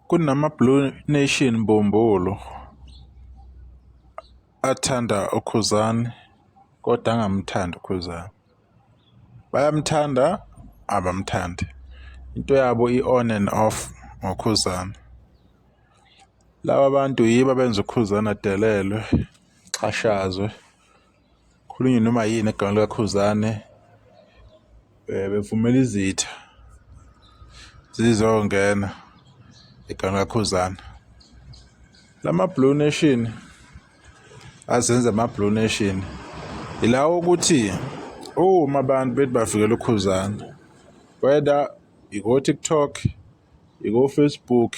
Kunama-Blue Nation mbumbulu athanda uKhuzani kodwa angamthandi uKhuzani. Bayamthanda, abamthandi. Into yabo i-on and off ngoKhuzani. Laba bantu yibo abenza uKhuzani adelelwe, axhashazwe, kukhulunywe noma yini egameni likaKhuzani, bevumela izitha zizongena egameni likaKhuzani. Lama-Blue Nation azenza ama-Blue Nation ilawa okuthi uma abantu bethi bavikela uKhuzani, whether iko-TikTok, iko-Facebook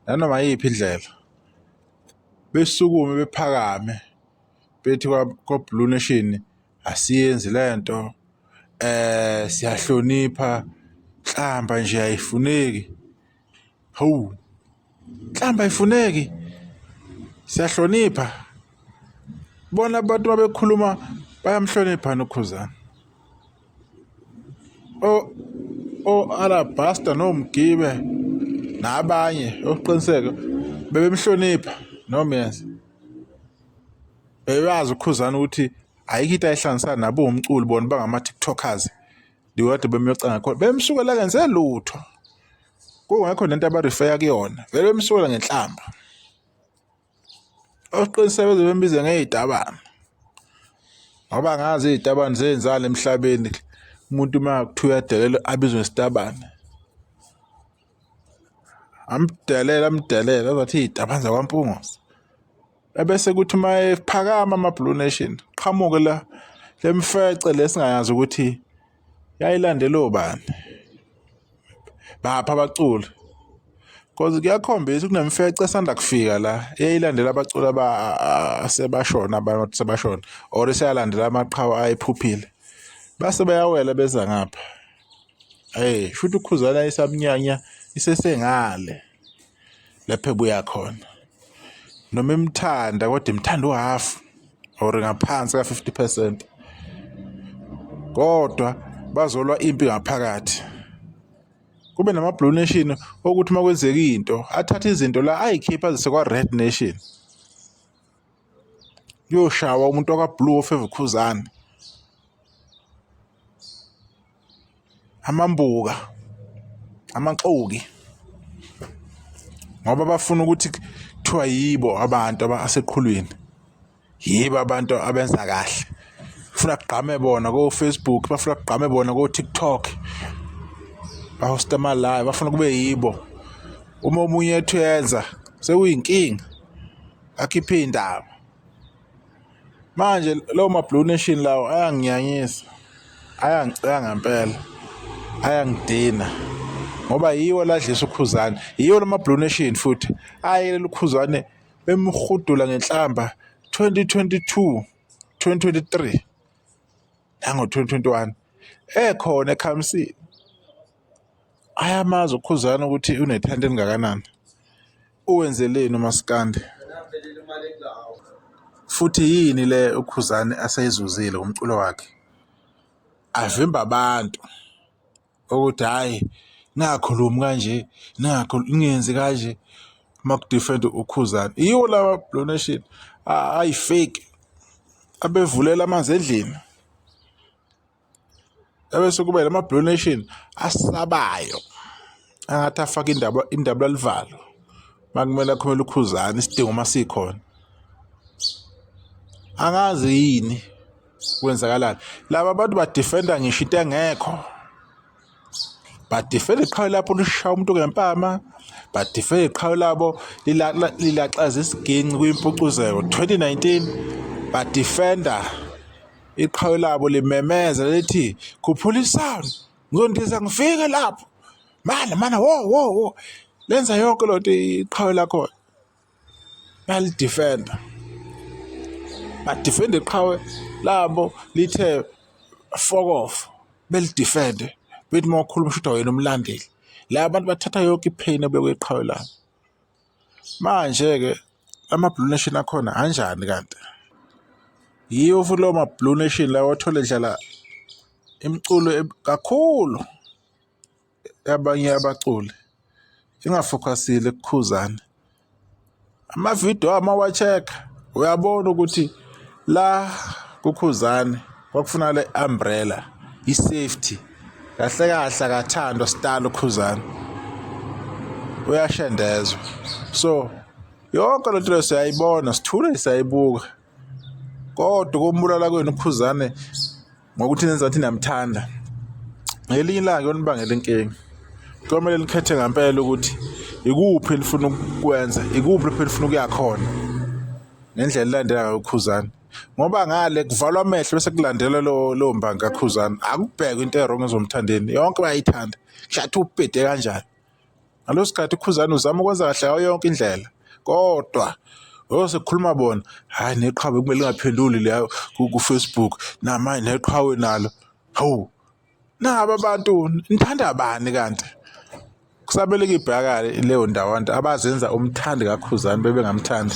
nanoma iyiphi indlela, besukume bephakame bethi kwa-Blue Nation asiyenzi lento siyahlonipha, inhlamba nje ayifuneki. Hawu, inhlamba ayifuneki, siyahlonipha. Bona abantu uma bekhuluma bayamhlonipha yini uKhuzani? O-Alabaster noMgibe nabanye okuqiniseke bebemhlonipha noMyeza. Bebazi uKhuzani ukuthi ayikho into ayihlanganisana nabo uwumculi bona bangama-TikTokers. Kade bemyoca ngakhona bemsukela akenze lutho. Kungekho nento abarifeya kuyona vele bemsukela ngenhlamba. Oqiniseke beze bembize ngey'tabane ngoba angazi iy'tabane zenzani emhlabeni. Umuntu uma kuthiwa uyadelela abizwe ngesitabane. Amdelele amdelele aze athi iy'tabane zakwaMpungose. Ebese kuthi uma ephakama ama-Blue Nation qhamuke la lemfece le singayazi ukuthi yayilandela obani. Baphi abaculi? Cause kuyakhombisa kunemfece esanda kufika la eyayilandela abaculi asebashona abantu sebashona or eseyalandela amaqhawe ayephuphile. Base beyawela beza ngapha. Hey, shuthi uKhuzani ayisamnyanya isesengale lapho ebuya khona. Noma imthanda kodwa imthanda uhhafu or ngaphansi ka-50 percent. Kodwa bazolwa impi ngaphakathi. Kube nama-Blue Nation okuthi uma kwenzeka into athathe izinto la ayikhiphe azise kwa-Red Nation. Kuyoshawa umuntu wakwa-blue ofeva uKhuzani. Amambuka, amaxoki ngoba bafuna ukuthi kuthiwa yibo abantu abaseqhulwini, yibo abantu abenza kahle. Funa kugqame bona ko-Facebook, bafuna kugqame bona ko-TikTok, bahosta ama-live, bafuna kube yibo. Uma omunye ethi uyenza sekuyinkinga, akhiphe iy'ndaba. Manje lawo ma-Blue Nation lawo ayanginyanyisa, ayangicika ngempela, ayangidina ngoba yiwo la adlisa uKhuzani. Yiwo la ma-Blue Nation futhi ayekelela uKhuzane bemhudula ngenhlamba 2022, 2023 nango-2021 ekhona ekhamisini. Ayamazi uKhuzani ukuthi unethalente elingakanani. Uwenzeleni umaskandi? Futhi yini le uKhuzani aseyizuzile ngomculo wakhe? Avimba abantu ukuthi hhayi ningakhulumi kanje, ningenzi kanje uma ku-defend-wa uKhuzani. Yiwo lawa Blue Nation ayi-fake abevulela amanzi endlini. Ebese kuba lama-Blue Nation asabayo angathi afake indaba indabula livalo uma kumele akhulumele uKhuzani isidingo uma sikhona. Angazi yini kwenzakalani. Laba bantu badifenda ngisho into engekho. Badifenda iqhawe lapho lishaya umuntu ngempama, badifenda iqhawe labo lilaxaza isiginci kwimpucuzeko. 2019 badifenda iqhawe labo limemeza lithi khuphula isound ngizondiza ngifike lapho mana mana wo wo wo lenza yonke loo nto iqhawe lakhona bayalidefenda badefenda iqhawe labo lithe fokof belidefende bethi uma ukhuluma shuthi wena umlandeli la bantu bathatha yonke ipain ebekwe iqhawe labo. Manje-ke ama-Blue Nation akhona anjani kanti? Yiwo futhi lawo ma-Blue Nation lawa othole edlala imiculo kakhulu yabanye abaculi. ingafokhasile kuKhuzani. Amavidiyo uma wa-check-a uyabona ukuthi la kuKhuzani kwakufunakala i-umbrella, i-safety. Kahle kahle akathandwa sidala uKhuzani, uyashendezwa. So yonke le nto leyo siyayibona, sithule siyayibuka kodwa ukumbulala kwenu uKhuzane ngokuthi nenza ngathi niyamthanda, ngelinye ilanga kuyonibangela inkinga. Kuyomele nikhethe ngampela ukuthi ikuphi enifuna ukukwenza, ikuphi lapho enifuna ukuya khona ngendlela elandela ngayo uKhuzani. Ngoba ngale kuvalwa amehlo bese kulandela lowo mbangi kaKhuzani. Akubhekwe into e-wrong ezoMthandeni, yonke bayayithanda, kushathi ubhede kanjani. Ngaleso sikhathi uKhuzani uzama ukwenza kahle ngayo yonke indlela kodwa sekukhuluma bona, hhayi neqhawe kumele lingaphenduli la ku-Facebook namanje neqhawe nalo. Hawu, naba abantu nithanda bani kanti? Kusamele kuyibhakale leyo ndawo abantu abazenza umthandi kaKhuzani bebengamthandi.